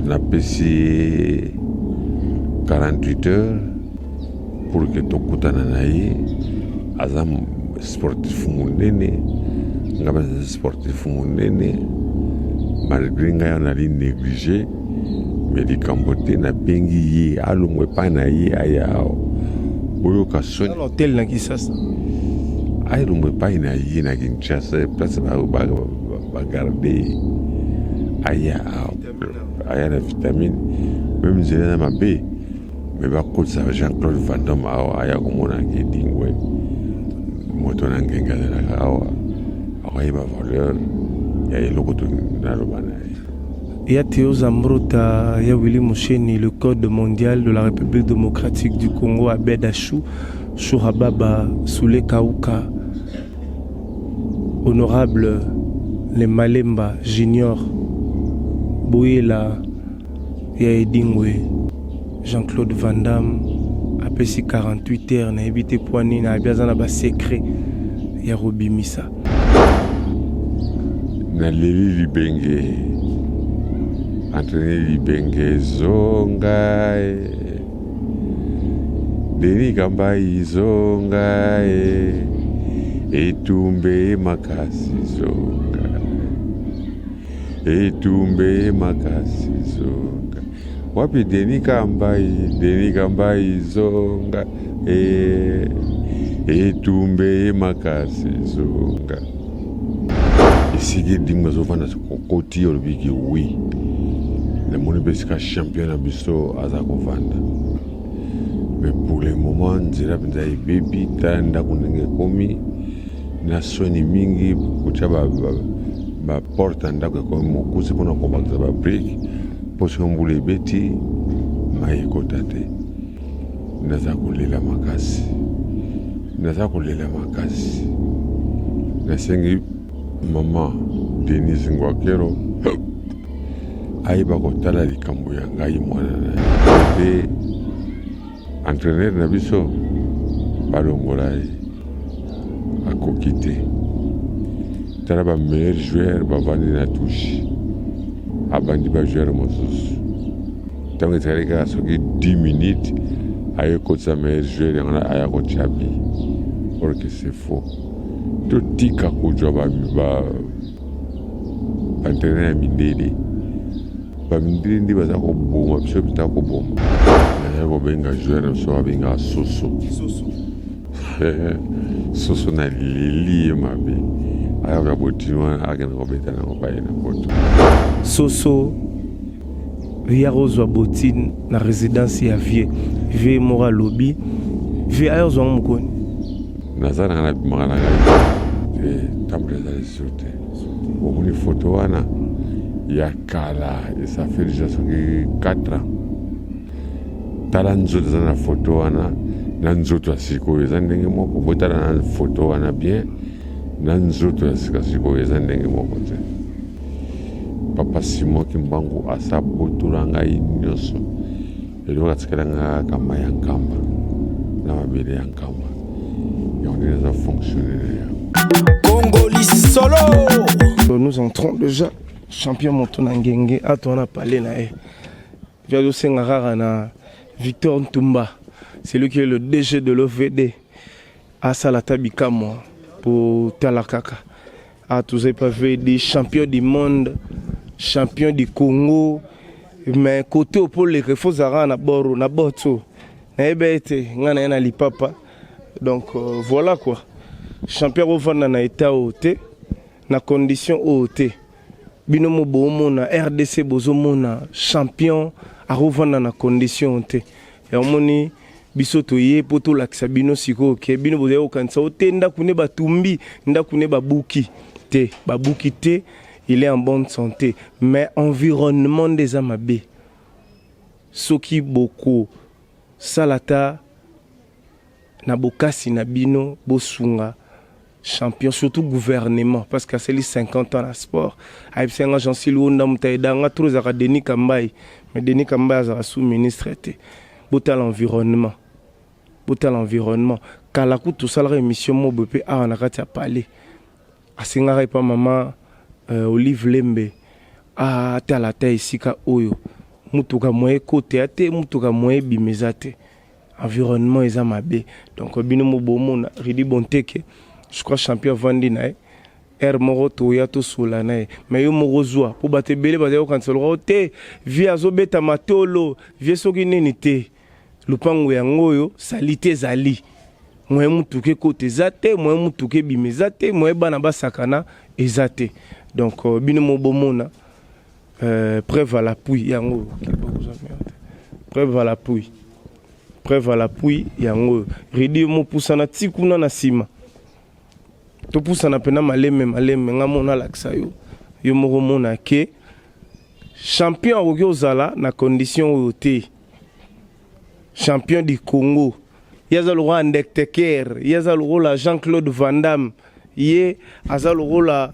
Napesi ye 48 heures pour que tokutana na ye. Aza sportif monene, nga mpe naza sportif monene, malgré ngai nali négligé, mais likambo te. Nabengi ye, alongwa epai na ye, aya awa. Boyoka soni. Hotel na Kisasa. Ayelongwa epai na ye na Kinshasa, place bagarde ye, aya awa, aya na vitamine. Même nzela eza mabe, mais bakotisa Jean-Claude Van Damme awa, aya komona Edingwe, moto na ngenge azalaka awa, akoyeba valeur ya eloko to naloba na ye. Ya Théo Zambrota, ya Willy Moucheni, le code mondial de la République démocratique du Congo, Abed Achou, Chourababa, Soule Kauka, honorable Les Malemba Junior, Boyela, ya Edingwe, Jean-Claude Van Damme, apesi 48 heures, nayebi te po nini, ayebi aza na basecret ya kobimisa. Naleli libenge, entraîner libenge, zonga e. Denis Kambayi, zonga e, etumbe makasi, zonga, etumbe makasi, zonga. Wapi Denis Kambayi? Denis Kambayi, zonga e, etumbe makasi, zonga. Esika Edingwe azovanda, kokoti, olobiki oui, namoni mpe esika champion na biso aza kovanda. Mais pour le moment, nzela mpenza ebebi. Tala ndako ndenge ekomi na soni mingi. Kotya baporte ya ndako ekomi mokuse mpona kobakisa babriques, mpo soki mbula ebeti, mai ekota te. Naza kolela makasi, naza kolela makasi. Nasengi mama Denise Ngwakero ayeba kotala likambo ya ngai mwana na ye te. Entraîneur na biso, balongola ye, akoki te. Tala bameilleur joueur bavandi na touche, abandi bajoueur mosusu. Ntango ezali kaka soki 10 minutes, aye kotisa meilleur joueur yango, aya kotia but, or que c'est faux. Totika kozwa baentraîneur ya mindele. Bamindele nde baza koboma biso mpenza, koboma. Nazali kobenga joueur na biso babengaka Soso. Soso, na leli ye mabe. Ayaka botini wana, akende kobeta nango baye na poto. Soso ya kozwa botine na résidence ya vieux. Vieux moko alobi, vieux aya ozwa ngo mokoni. Naza nanga, nabimaka na ngai te, tambola eza lisusu te. Omoni foto wana ya kala, ça fait déjà soki 4 ans. Tala nzoto eza na foto wana na nzoto ya sikoyo eza ndenge moko. Botala na foto wana bien na nzoto ya sika sikoyo, eza ndenge moko te. Papa Simon Kimbangu asa botola ngai nyonso. Eloko atikala nga kaka mai ya Nkamba na mabele ya Nkamba. Yango nde naza fonctionne na yango. Congoli solo. Nous entrons déjà, champion moto na ngenge ato wana pale na ye. Via tosenga kaka na Victor Ntumba, celui qui est le DG de l'OVD, asala ata bikamwa po tala kaka a tozali pa VD, champion du monde, champion du Congo. Mais côté oyo, mpo leka, ifo ozalaka na boro na boto. Nayebi ete ngai na ye na lipapa. Donc voilà quoi, champion akovanda na état oyo te, na condition oyo te. Bino mo boomona RDC, bozomona champion akovanda na condition oyo te. Yamoni biso toye mpo tolakisa bino sikoyo ke bino bozali kokanisa o te, ndako ne batumbi, ndako ne babuki te, babuki te. Il est en bonne santé, mais environnement nde eza mabe. Soki bokosala ta na bokasi na bino, bosunga champion, surtout gouvernement, parce que asali 50 ans na sport. Ayebisi nga Jean Luonda, moto ayedanga trop ezalaka Denis Kambai, mais Denis Kambai azalaka sous ministre te. Botala environnement, botala environnement. Kala kutu tosalaka émission mo boye mpe awa na kati ya palais. Asengaka epa mama Olive Lembe. Atala ata esika oyo mutuka moyen ekota te, mutuka moyen ebima eza te, environnement eza mabe. Donc bino mo bomona Ridi Bonteke, je crois champion avandi na ye aire moko, toya tosola na ye. Mais yo moko zwa, mpo bato ebele bazali kokanisa lokola te vie azobeta matolo vie soki nini te. Lupango yango oyo sali te, ezali moyen mutuka ekota eza te, moyen mutuka ebima eza te, moyen bana basakana eza te. Donc bino mo bomona, preuve à l'appui yango, preuve à l'appui, preuve à l'appui yango oyo. Ridi, mopusana ti kuna na nsima, topusana mpena maleme maleme. Nga mona alakisa yo, yo moko mona ke champion akoki kozala na condition oyo te. Champion du Congo, ye aza lokola Undertaker, ye aza lokola Jean-Claude Van Damme, ye aza lokola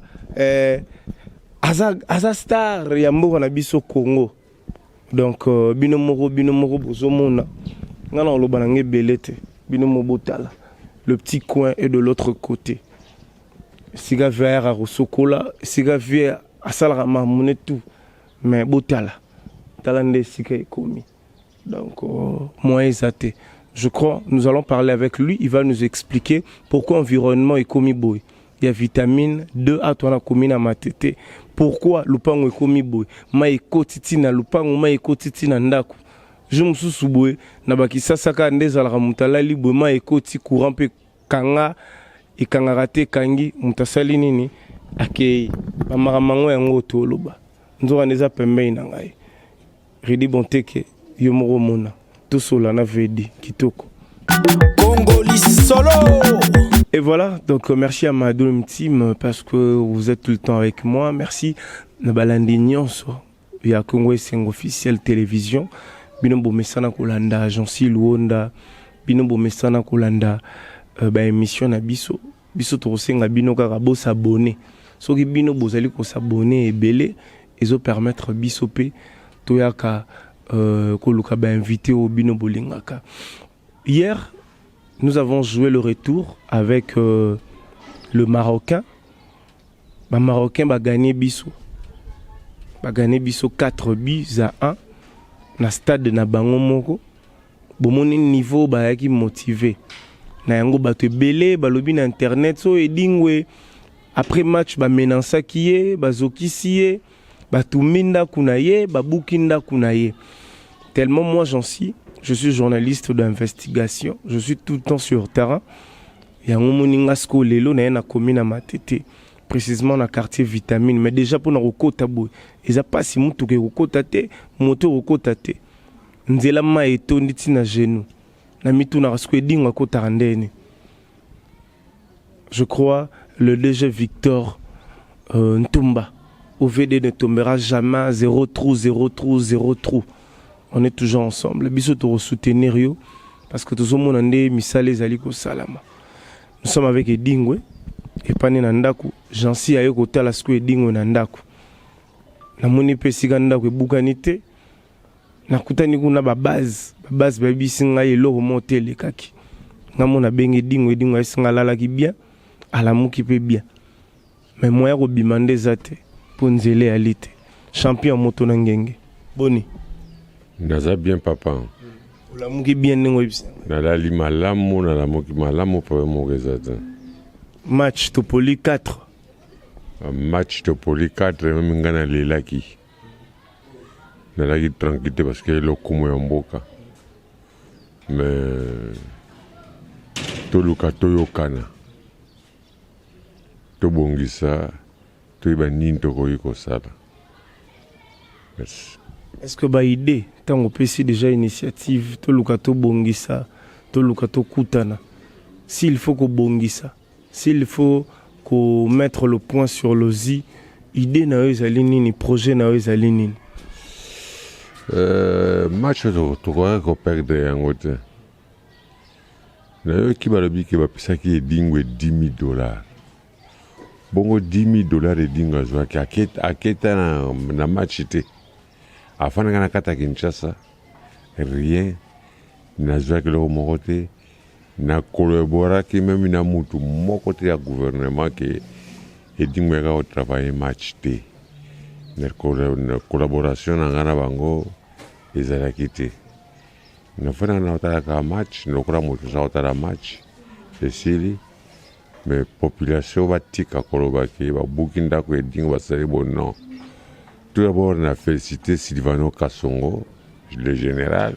aza star ya mboka na biso Congo. Donc bino moko bozomona, nga na koloba na nga ebele te. Bino mo botala, le petit coin est de l'autre côté, esika vie ayaka kosokola, esika vie asalaka mamune tout. Mais botala, tala nde esika ekomi. Donc moyen eza te. Je crois nous allons parler avec lui, il va nous expliquer pourquoi environnement ekomi boye ya Vitamine 2 a towana komi na Matete, pourquoi lupango ekomi boye, mai ekoti ntina lupango, mai ekoti ntina ndako. Jour mosusu boye na bakisasa kaka nde ezalaka, moto alali boye, mai ekoti, courant mpe kanga ekangaka te, ekangi, moto asali nini? Akei. Bamakambo yango, yango toloba nzokanda eza pembeni na ngai. Ridi Bonteke, yo moko omona, tosola na vedi kitoko. Congo Solo. Et voilà, donc merci à ma Dream Team parce que vous êtes tout le temps avec moi. Merci na balandi nyonso ya Congo Esengo officiel télévision. Bino bomesana kolanda Jansi Luonda, bino bomesana kolanda ba émission na biso. Biso tokosenga bino kaka bosabonner. Soki bino bozali kosabonner ebele, ezo permettre biso pe toyaka koluka ba invité oyo bino bolingaka. Hier, nous avons joué le retour avec le Marocain. Le Marocain a gagné biso. A gagné biso 4 buts à 1 na stade na bango moko. Bomoni niveau bayaki motivé. Na yango bato ebele balobi na internet so Edingwe après match bamenaçaki ye, bazokisi ye, batumbi ndako na ye, babuki ndako na ye. Tellement moi j'en suis, je suis journaliste d'investigation, je suis tout le temps sur terrain. Yango moninga sikoyo lelo na ye nakomi na Matete, précisément na quartier Vitamine. Mais déjà mpona kokota boye eza mpasi, mutuka ekokota te, moto ekokota te, nzela mai etondi ntina genou. Na mitunaka sikoyo Edingwe akotaka ndeni. Je crois le DG Victor Ntumba, OVD ne tombera jamais, zéro trou, zéro trou, zéro trou. On est toujours ensemble. Biso soutenir yo parce que tozomona nde misala ezali kosalama. Nous sommes avec Edingwe epani na ndako. Jansi aye kotala sikoyo Edingwe na ndako. Namoni mpe esika ndako ebukani te. Nakutani kuna babase, babase bayebisi ngai eloko moko te elekaki. Nga mo nabengi Edingwe, Edingwe ayebisi ngai alalaki bien, alamuki mpe bien, mais moya kobima nde eza te mpo nzela eyali te. Champion ya moto na ngenge, boni? Naza bien, papa. Olamuki bien ndenge oyebisa? Nalali malamu, nalamuki malamu, problème moko eza te. Match topoli 4. Match topoli 4, même ngai nalelaki, nalaki tranquille te parce que lokumu ya mboka. Mais toluka toyokana, tobongisa, toyeba nini tokoki kosala. Merci. Est ce que baide ntango opesi déjà initiative, toluka tobongisa, toluka tokutana, s'il faut kobongisa, s'il faut komettre le point sur le i, idée na yo ezali nini? Projet na yo ezali nini? Match oyo tokoki koperdre yango te. Nayoki balobi ke bapesaki Edingwe 10 000 dollars. Bongo 10 000 dollars Edingwe azwaki, aketa na match te, afandaka na kati ya Kinshasa, rien. Nazwaki eloko moko te, nakolaboraki même na mutu moko te ya gouvernement ke Edingwe yaka kotravailler match te. Na collaboration na ngai na bango ezalaki te. Nafandaka na kotalaka match lokola moto aza kotala match esili mais population batika koloba ke babuki ndako edingo basali bo non. Tout d'abord na félicité Sylvano Kasongo le général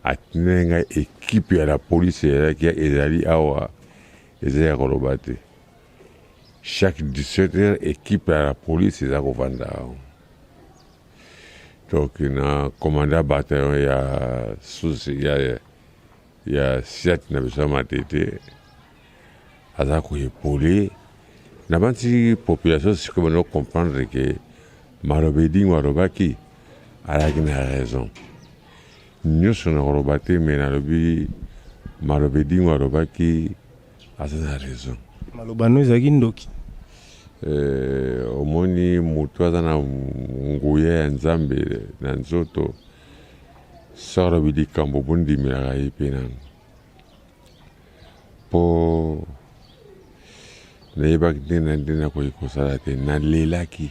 atindaki ngai ekipe ya la police ezalaki ezali awa eza ya koloba te. Chaque 17 heures ekipe ya la police eza kovanda awa. Donc na commanda bataillon ya sous ya ya siat na biso ya Matete aza koepole na banti population sikoyo bando comprendre ke maloba edingo alobaki alaki na raison nyonso na koloba te me nalobi maloba edingo alobaki aza na raison. Maloba no ezalaki ndoki. Eh, omoni moto aza na nguya ya Nzambe na nzoto soki alobi likambo bondimelaka ye mpe nanu mpo nayebaki nde na nde nakoki kosala te nalelaki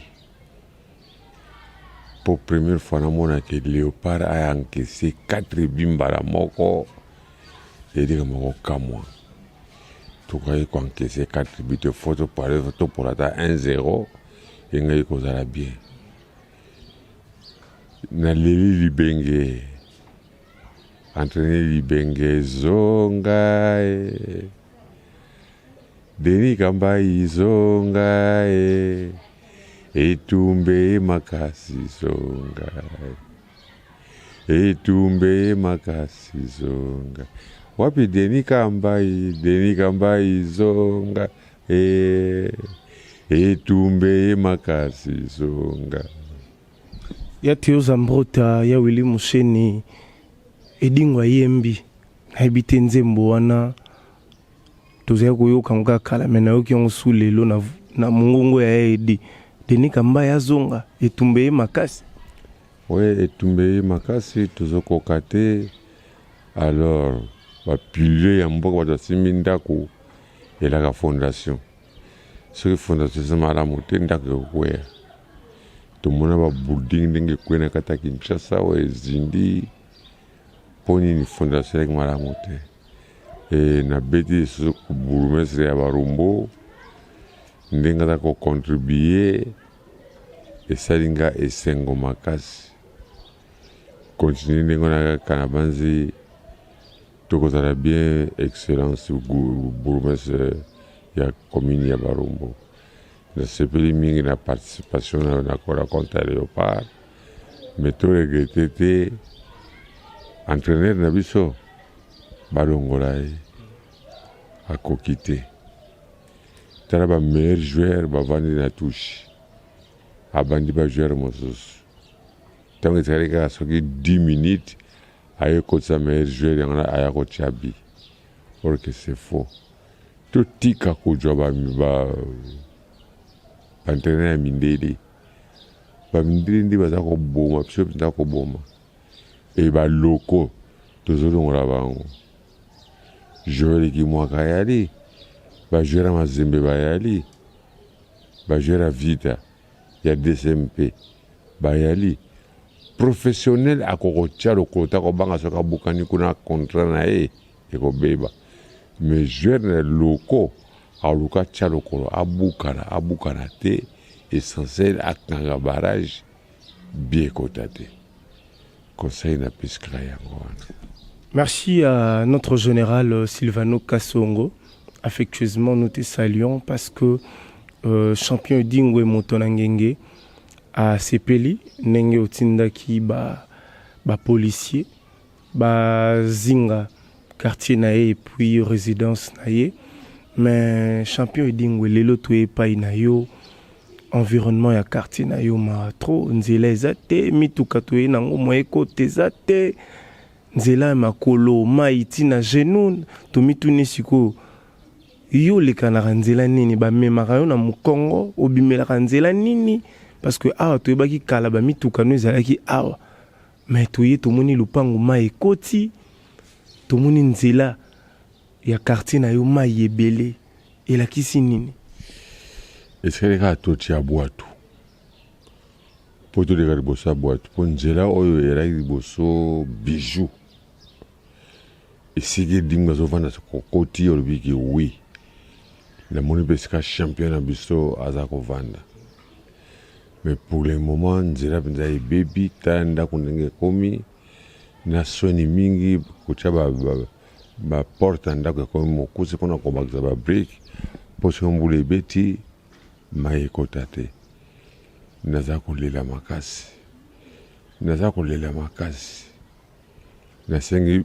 mpo première fois namona ke léopard a encaissé 4 bi mbala moko elika moko kamwa tokaki koencaisse 4 bi te fo topola ata 1 0 engaki kozala bien naleli libenge entraîne libenge zonga e Denis Kambayi zonga e etumbe makasi zonga e etumbe makasi zonga wapi Denis Kambayi Denis Kambayi zonga e etumbe makasi zonga. Ya Theo Zambrota ya Willy Musheni Edingwe ayembi nayebi te nzembo wana tozali koyoka yango kaka kala me nayoki yango su lelo na, na mongongo ya Edi Denis Kambayi azonga etumba ye makasi. Oui, etumba ye makasi tozokoka te alors bapilie ya mboka bato basimbi ndako elaka fondation soki fondation eza malamu te ndako ekokweya tomona babuilding ndenge ekwei na kati ya Kinshasa oyo ezindi mpo nini fondation elaki malamu te e nabeti lisusu bourgmestre ya Barumbu ndenge aza kocontribue esali nga esengo makasi continue ndenge wana kaka na banzi tokozala bien excellence bourgmestre ya commune ya Barumbu nasepeli mingi na participation na na rencontre ya Léopard mais to regrette te entraîneur na biso balongola ye akoki te tala ba meilleur joueur bavandi na touche abandi ba joueur mosusu ntango ezali kaka soki 10 minutes aye kotisa meilleur joueur yango aya kotia bi or que c'est faux totika kozwa baentraîneur ya mindele bamindele nde baza koboma biso mpenza koboma e baloko tozolongola bango Joel Kimwaka ayali bajoueur ya Mazembe bayali bajoueur ya Vita ya DCMP bayali professionnel akokotia lokolo ta kobanga soki abukani kuna contrat na ye ekobeba mais joueur na loko aluka atia lokolo abukana abukana te essentiel akanga barrage bien ekota te conseil napesi kaka yango wana. Merci à notre général Sylvano Kasongo. Affectueusement, nous te saluons parce que champion Edingwe Motonangenge a sepeli ndenge otindaki ba ba policier bazinga quartier na ye et puis résidence na ye. Mais champion Edingwe lelo toye epai na yo environnement ya quartier na yo ma trop nzela eza te mituka toye nango moye ekota eza te nzela ya makolo mai ntina genou tomituni sikoyo yo olekanaka nzela nini bamemaka yo na mokongo obimelaka nzela nini parce que awa toyebaki kala bamituka no ezalaki awa mais toye tomoni lupango mai ekoti tomoni nzela ya quartier na yo mai ebele elakisi nini? Etikali kaka totia bwatu. Mpo toleka liboso ya bwato, mpo nzela oyo elaki liboso bijou esika edingo azovanda kokoti olobi ke oui, namoni mpe esika champion na biso aza kovanda. Mais pour le moment nzela mpenza ebebi, tala ndako ndenge ekomi na soni mingi kotia baporte ya ndako ekomi mokuse mpona kobakisa babrike mpo soki mbula ebeti mai ekota te. Naza kolela makasi, naza kolela makasi. Nasengi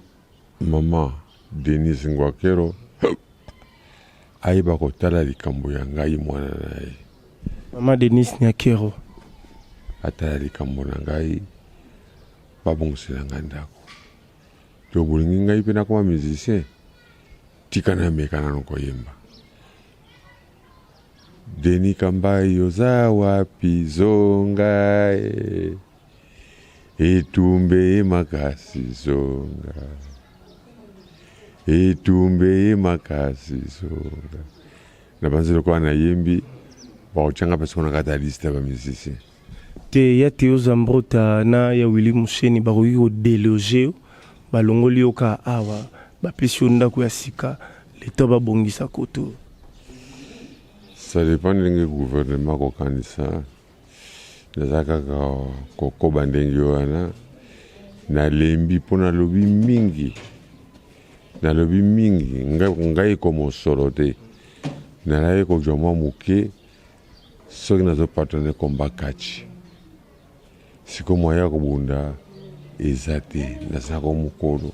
mama Denise Ngwakero ayeba kotala likambo ya ngai mwana na ye. Mama Denise Nyakero atala likambo na ngai, babongisela ngai ndako. To bolingi ngai mpe nakoma musicien, tika nameka nano koyemba. Denis Kambayi oza wapi zonga e etumbe ye makasi zonga etumbe ye makasi zonga na banzi lokola nayembi bakotyanga mpe soko na kati ya liste ya bamusicien te ya Theo Zambrota na ya Willy Musheni bakoki kodeloge yo balongoli yo kaka awa bapesi yo ndako ya sika leta babongisa koto. Ça dépend ndenge gouvernement akokanisa. Naza kaka kokoba ndenge wana. Nalembi mpo nalobi mingi, nalobi mingi ngai komosolo te. Nalaki kozwa mwa moke soki nazo patronne combat catch. Sikoyo moyen ya kobunda eza te, naza ko mokolo.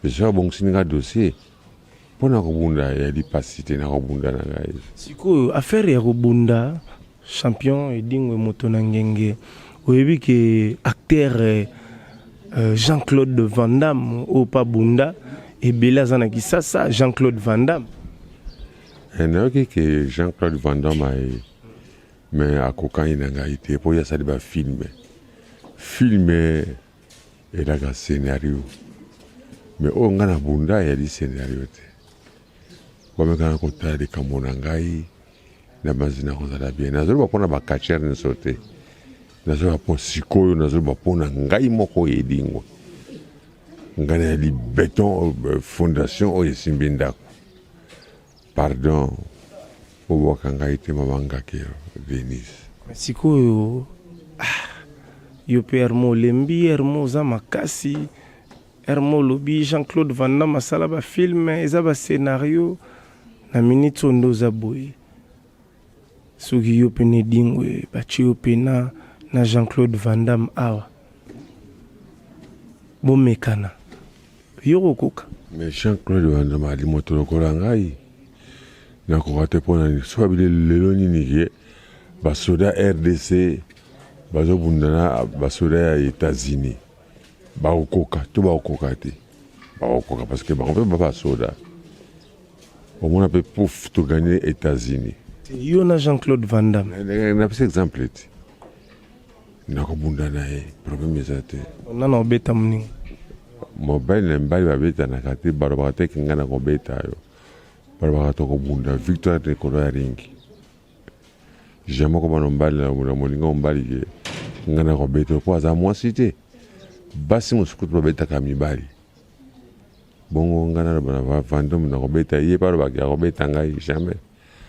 Soki abongisi nga dossier mpo na kobunda ya lipasi te, nakobunda na ngai. Sikoyo affaire ya kobunda champion Edingwe moto na ngenge, oyebi ke acteur euh, Jean-Claude Van Damme oyo pa bunda ebele aza na Kisasa. Jean-Claude Van Damme. Eh, nayoki ke Jean-Claude Van Damme aye mais akokani na ngai te mpo ye asali bafilme filme elaka scenario mais oyo ngai nabunda eyali scenario te. Bamekana kotala likambo na ngai na banzi na kozala bien. Nazoloba mpona bacatcher nyonso te, nazoloba mpo sikoyo, nazoloba mpona ngai moko Edingwe. Ngai nayali beton euh, fondation oyo esimbi ndako. Pardon, bobwaka ngai te mama Ngakero Denise. Sikoyo ah, yo mpe Hermo olembi, Hermo oza makasi. Hermo olobi Jean-Claude Van Damme asala ba film eza ba scenario na minute oyo nde oza boye. Soki yo mpe na Edingwe batie yo mpe na na Jean-Claude Van Damme awa bomekana, yo okokoka? Mais Jean-Claude Van Damme ali moto lokola ngai, nakoka te mpo na nini? Soki babili lelo nini ke basoda RDC bazobunda na basoda ya États-Unis, bakokoka to bakokoka te? Bakokoka parce que bango mpe ba basoda. Omona mpe pouf toganye États-Unis. Yo na Jean-Claude Van Damme. Napesa exemple te, nakobunda na ye, problème eza te. Nana obeta moninga. Mobali na mibali babetanaka te, balobaka te ke ngai nakobeta yo, balobaka tokobunda victoire likolo ya ringi. Jamais okoma na mobali na moninga mobali ke ngai nakobeta yo mpo aza mwasi te. Basi mosusu kutu babetaka mibali. Bongo ngai naloba na Vandome nakobeta ye, mpe alobaka akobeta ngai jamais.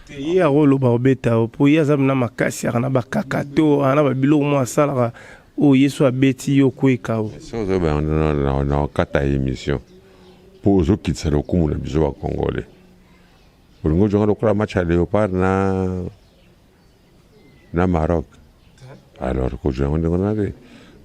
Te, ye akoloba kobeta yo mpo ye aza na makasi, aka na bakakato, aka na babiloko moko asalaka oyo ye so abeti yo okweka o. Soki ozoloba yango na okata émission mpo ozokitisa lokumu na biso bacongolais. Olingi ozonga lokola match ya Léopard na na Maroc, alors kozwa yango ndenge wana te.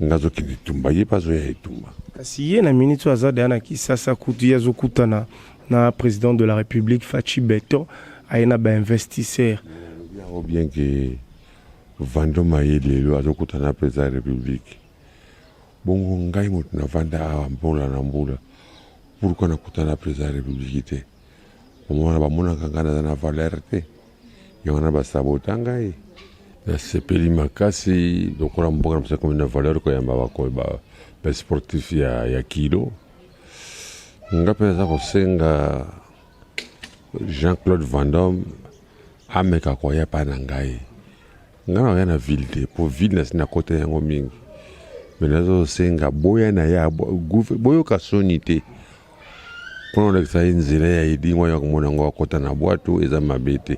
Nga azokende etumba, ye mpe azoya etumba. Kasi ye na minute oyo aza deya na Kisasa, kutu ye azokutana na président de la République Fatshi Beton, aye na bainvestisseur. Yango bien ke Vandome aye lelo azokutana na président ya République. Bongo ngai moto navanda awa mbula na mbula, pourquoi nakutana na président ya République te? Omona bamonaka ngai naza na valeur te, yango wana basabota ngai. Nasepeli makasi lokola mboka na biso ekomi na valeur koyamba basportif ya, ya kilo. Nga mpe naza kosenga Jean-Claude Van Damme ameka koya epai na ngai. Nga nakoya na ville te po ville nasi nakota yango mingi mais nazosenga boya na ya boyoka soni te mpona kolakisa ye nzela ya edingo ya komona yango akota na bwato eza mabe te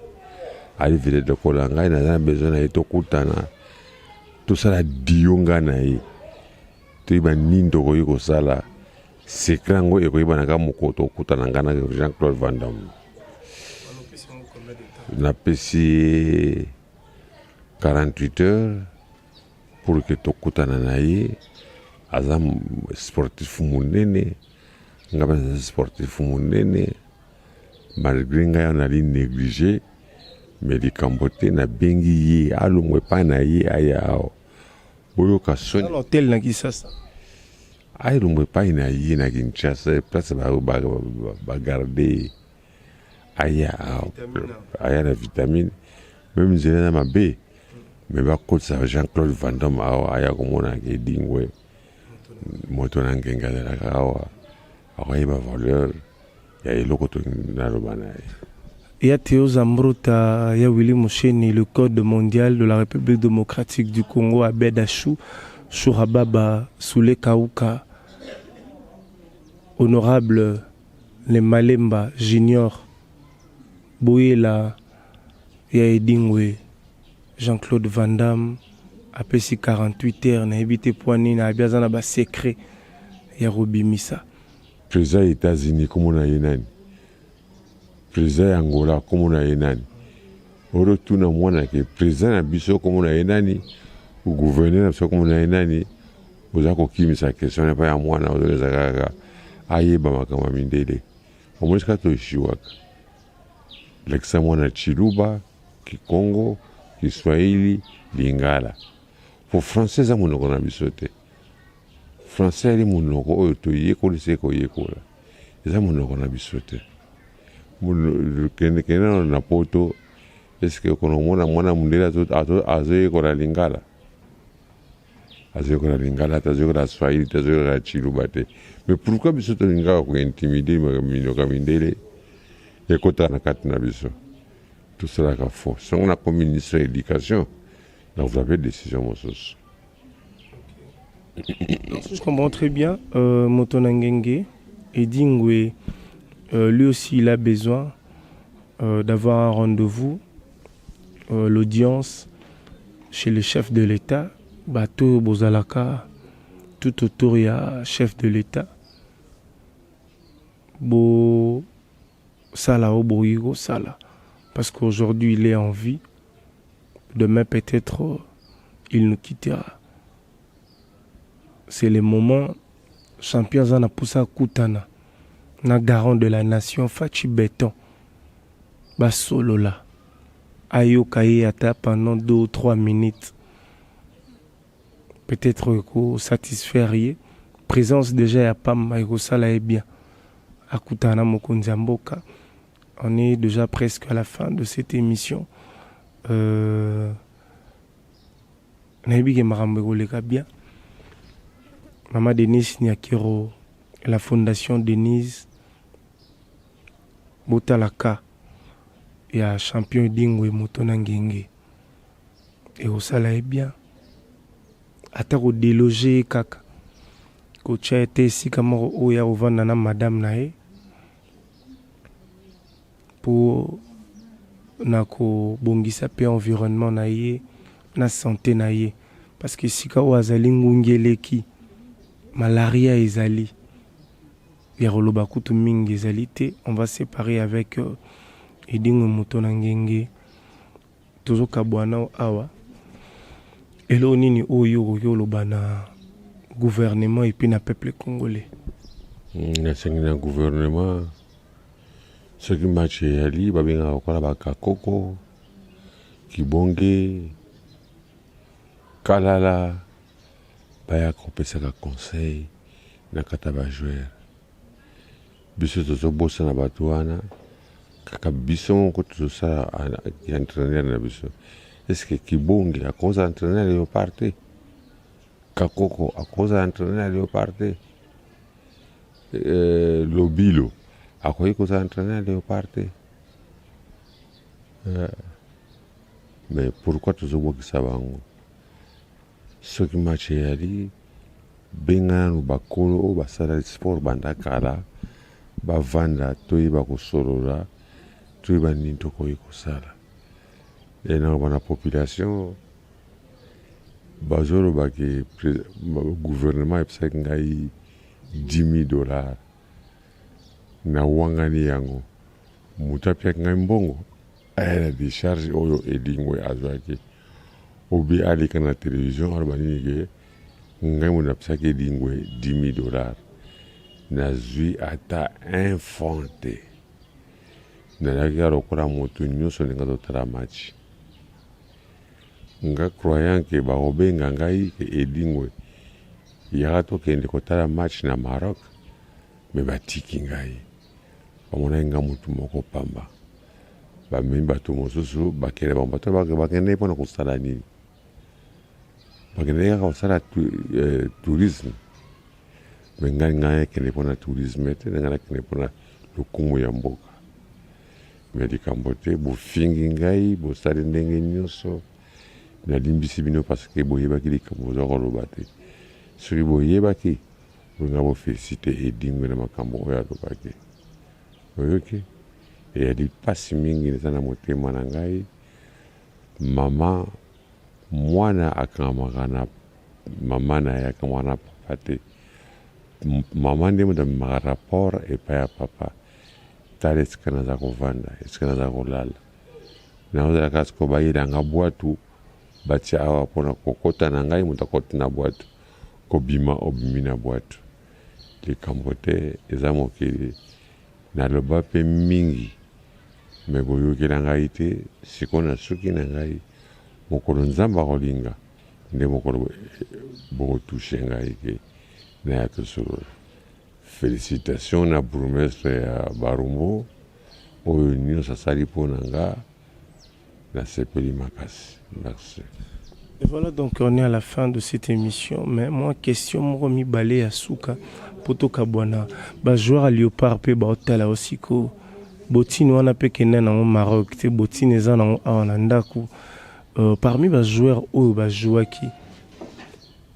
ali vedette lokola ngai naza na besoin na ye tokutana tosala dio ngai na ye toyeba nini tokoki kosala secret yango ekoyebana kaka mokolo tokutana ngai na Jean Claude Van Damme napesi ye 48 heures pour que tokutana na ye aza sportif monene ngai mpe naza sportif monene malgré ngai awa nali néglige mais likambo te nabengi ye alongwa epai na ye aya awa boyoka soni hotel na Kinshasa ayelongwa epai na ye na Kinshasa place bagarde ye aya aya na vitamine même nzela eza mabe mais bakotisa Jean Claude Van Damme awa aya komona edingwe moto na ngenge azalaka awa akoyeba valeur ya eloko to naloba na ye. Ya Théo Zambrota, ya Willy Musheni, le code mondial de la République démocratique du Congo, Abed Achou, Chourababa, Soule Kauka, honorable Le Malemba Junior, Boyela, ya Edingwe, Jean-Claude Van Damme, apesi 48 heures nayebi te mpo nini abi aza na basecret ya kobimisa. Président ya États-Unis kombo na ye nani? Président ya Angola kombo na ye nani? Otuna mwana ke président na biso kombo na ye nani? Gouverneur na biso kombo na ye nani? Oza kokimisa question epai ya mwana ozoleza kaka ayeba makambo ya mindele. Omoni sika toeshiwaka. Lakisa mwana Tshiluba, Kikongo, Kiswahili, Lingala. Po français eza monoko na biso te. Français ali monoko oyo toyekolisa ekoyekola. Eza monoko na biso te. Kende kende na poto eske okona omona mwana mondele azoyekola lingala? Azoyekola lingala te, azoyekola swahili te, azoyekola tshiluba te. Mais pourquoi biso tolingaka kointimider minoko ya mindele ekota na kati na biso? Tosalaka faux. Songo nakomi ministre ya éducation, nakozwa mpe décision mosusu. Je comprends très bien. Moto na Ngenge, Edingwe, lui aussi, il a besoin d'avoir un rendez-vous, l'audience chez le chef de l'État, bato bozalaka, tout autour, il y a chef de l'État. Bo sala oboyiko sala. Parce qu'aujourd'hui, il est en vie. Demain, peut-être, il nous quittera. C'est le moment champion aza na posa akutana na garant de la nation Fatshi Béton basolola ayoka ye ata pendant 2 ou 3 minutes, peut-être ekosatisfaire ye. Présence déjà ya pamba ekosala ye bien akutana na mokonzi ya mboka. On est déjà presque à la fin de cette émission. Nayebi ke makambo ekoleka bien. Mama Denise Nyakero, la fondation Denise, botalaka ya champion Edingwe moto na ngenge ekosala ye bien ata kodéloger ye kaka kotia ye te esika moko oyo ya kovanda na madame na ye mpo na kobongisa mpe environnement na ye na santé na ye, parce que esika oyo azali ngungi eleki, malaria ezali ya koloba kutu mingi ezali te. On va séparer avec Edingwe moto na ngenge. Tozokabwana awa. Eloko nini oyo okoki koloba na gouvernement et puis na peuple congolais? Nasengi na gouvernement, soki match eyali, babengaka lokola bakakoko kibonge kalala baya kopesaka conseil na kati ya bajoueur. Biso tozobosana bato wana kaka biso moko tozosala entraîneur na biso. Est-ce kibonge akozala entraîneur Léopard te? Kakoko akozala entraîneur Léopard te? Lobilo akoki kozala entraîneur Léopard te? Mais pourquoi tozobwakisa bango? Soki match eyali, benga nanu bakolo oyo basala sport banda kala, bavanda toyeba kosolola, toyeba nini tokoki kosala. E naloba na population, bazoloba ke gouvernement epesaki ngai 10 000 dollars, nawangani yango. Moto apiaki ngai mbongo aya na décharge oyo Edingwe azwaki, obi aleka na télévision aloba nini ke ngai moto napesaki Edingwe 10 000 dollars. Nazwi ata un franc te. Nazalaki kaka lokola moto nyonso ndenge azotala match. Nga croyant ke bakobenga ngai ke Edingwe, yaka tokende kotala match na Maroc, me batiki ngai. Bamonaki nga motu moko pamba, bamemi bato mosusu bakende. Bango bato bakende mpona kosala nini? Bakende kaka kosala tourisme. Me ngai akende mpona tourisme te, ngai nakende mpona lokumu ya mboka. Me likambo te, bofingi ngai, bosali ndenge nyonso, nalimbisi bino, parce que boyebaki likambo boza koloba te. Soki boyebaki, bolinga boféliciter Edingwe na makambo oyo alobaki. Oyoki, eyali mpasi mingi, eza na motema na ngai. Mama, mwana akangamaka na mama na ye, akangamaka na papa te. Mama nde moto amemaka rapport epai ya papa. Tala esika naza kovanda, esika naza kolala, nazalaka sikoyo bayelanga bwatu, batia awa mpona kokota na ngai. Moto akoti na bwatu, kobima obimi na bwatu. Likambo te, eza mokili. Naloba mpe mingi, me boyokela ngai te. Sikoyo na suki na ngai, mokolo Nzambe akolinga nde mokolo bokotoucher ngai ke naya tosolola. Félicitation na bourgmestre ya Barumbu, oyo nyonso asali mpo na nga, nasepeli makasi. Merci. Et voilà, donc on est à la fin de cette émission. Mais moi, question moko mibale ya suka po tokabwana. Bajoueur ya Léopard mpe baotala osiko bottine wana mpe kende nango Maroc te, bottine eza nango awa na ndako. Parmi bajoueur oyo bajouaki,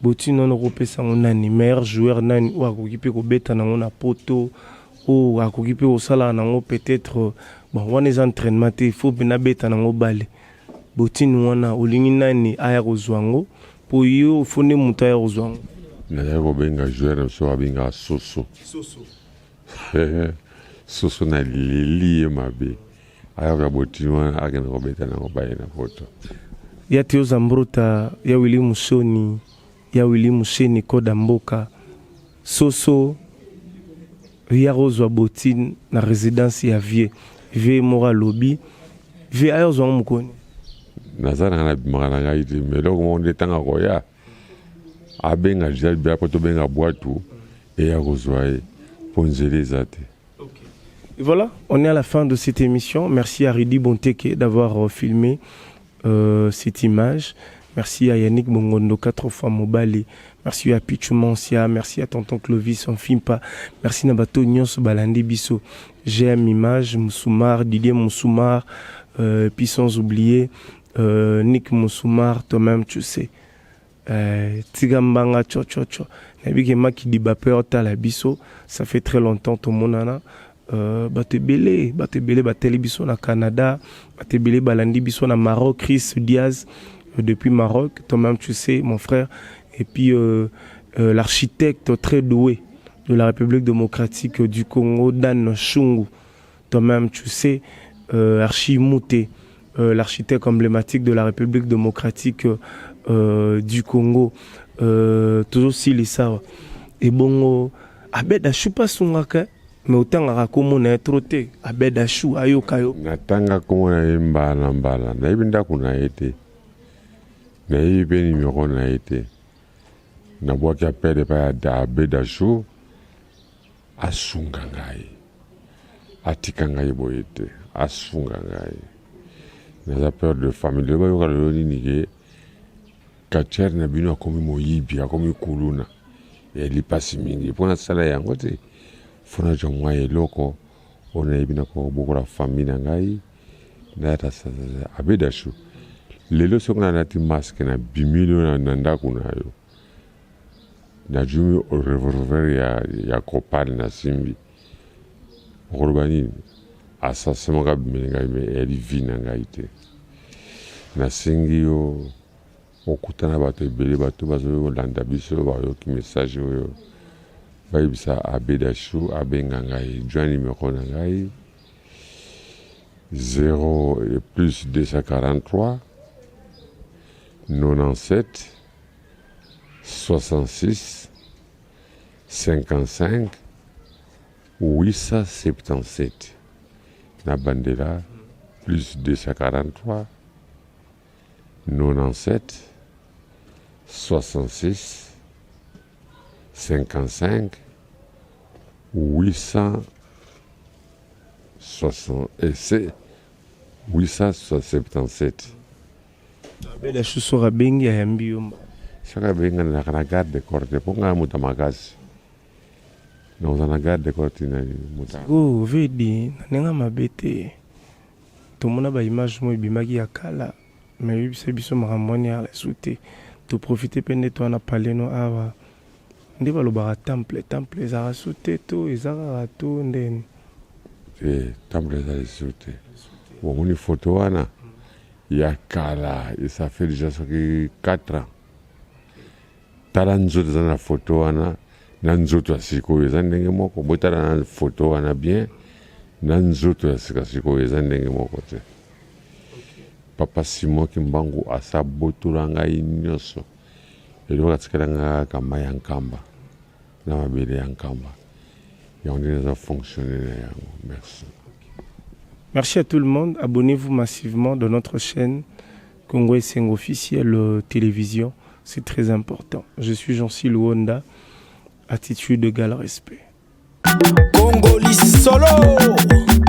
bottine wana okopesa yango nani? Meilleur joueur nani oyo akoki mpe kobeta nango na Poto, oyo akoki mpe kosala nango? Peut-être, bon, wana eza entraînement te, il faut mpe nabeta nango bale. Bottine wana, olingi nani aya kozwa yango? Mpo yo fo nde moto aya kozwa yango. Nazali kobenga joueur na biso babengaka Soso. Soso, na leli ye mabe. Ayaka bottine wana, akende kobeta nango baye na Poto. Ya Teo Zambrota, ya Willi Musoni, ya Willi Museni, koda mboka Soso ya kozwa bottine na résidence ya vieux. Vieux moko alobi vieux aya kozwa yango mokoni. Naza nanga, nabimaka na ngai te, mais eloko moko nde ntango akoya, abenga Gisele Bia mpo tobenga bwatu eya kozwa ye, mpo nzela eza te. Et voilà, on est à la fin de cette émission. Merci à Rudy Bonteke d'avoir filmé cette image. Merci à Yannick Bongondo, quatre fois Mobali. Merci à Pichu Mansia. Merci à Tonton Clovis Fimpa. Merci na bato nyonso balandi biso. GM Image, Moussoumar, Didier Moussoumar. Puis sans oublier Nick Moussoumar, toi-même tu sais. Tika mbanga cho cho cho. Nayebi ke Makidi bape otala biso, ça fait très longtemps tomonana. Bato ebele, bato ebele bateli biso na Canada, bato ebele balandi biso na Maroc. Chris Diaz depuis Maroc, toi-même tu sais, mon frère. Et puis l'architecte très doué de la République démocratique du Congo, Dan Chungu, toi-même tu sais, Archie Mouté, l'architecte emblématique de la République démocratique du Congo, toujours silisa ebongo Abed Ashu pasungaka, mais otangaka komona ye trop te. Abed Ashu ayoka yo. Natanga kombo na ye mbala na mbala. Nayebi ndako na ye te, nayebi mpe nimero na ye te. Nabwaki appel epai ya Abed Ashu, asunga ngai, atika ngai boye te, asunga ngai. Naza père de famille. Lelo bayoka lelo nini ke catcheur na bino akomi moyibi, akomi kuluna? Eyali mpasi mingi mpo nasala yango te. Fo nazwa mwa eloko oyo nayebi na kobokola famille na ngai. Nayata Abedashu. Lelo soki nalati masque nabimi lelo na ndako na yo, nazwi revolver ya, ya copal nasimbi, okoloba nini? Assassin moko abimeli ngai me eyali vie na ngai te. Nasengi yo okutana bato ebele, bato bazolanda biso bayoki message oyo, bayebisa Abe Dashu abenga ngai, join numero na ngai 0 plus 243 97 66 55 877 na bandela plus 243 97 66 55 877. Abela soki abengi ayambi yo mba. Soki abengi nga nazalaka na garde corps te mpo nga moto ya makasi nakozala na garde corps tina nini moto. Sikoyo vedi na ndenge ya mabe te tomona ba image moko ebimaki ya kala mais oyebisa biso makambo wana ya reseau te to profite pe nde toza na palais no awa nde balobaka temple temple ezalaka su te to eza kaka to ndeni. Te temple eza lisusu te omoni photo wana ya kala et ça fait déjà soki 4 ans tala nzoto eza na photo wana na nzoto ya sikoyo eza ndenge moko botala na photo wana bien na nzoto ya sika sikoyo eza ndenge moko te papa Simon Kimbangu asa botola ngai nyonso eloko atikala ngai kaka mai ya nkamba na mabele ya nkamba yango nde naza fonctionner na yango merci. Merci à tout le monde. Abonnez-vous massivement dans notre chaîne Congo Esengo officiel euh, télévision. C'est très important. Je suis Jean-Cy Luonda. Attitude égale respect. Congo Solo.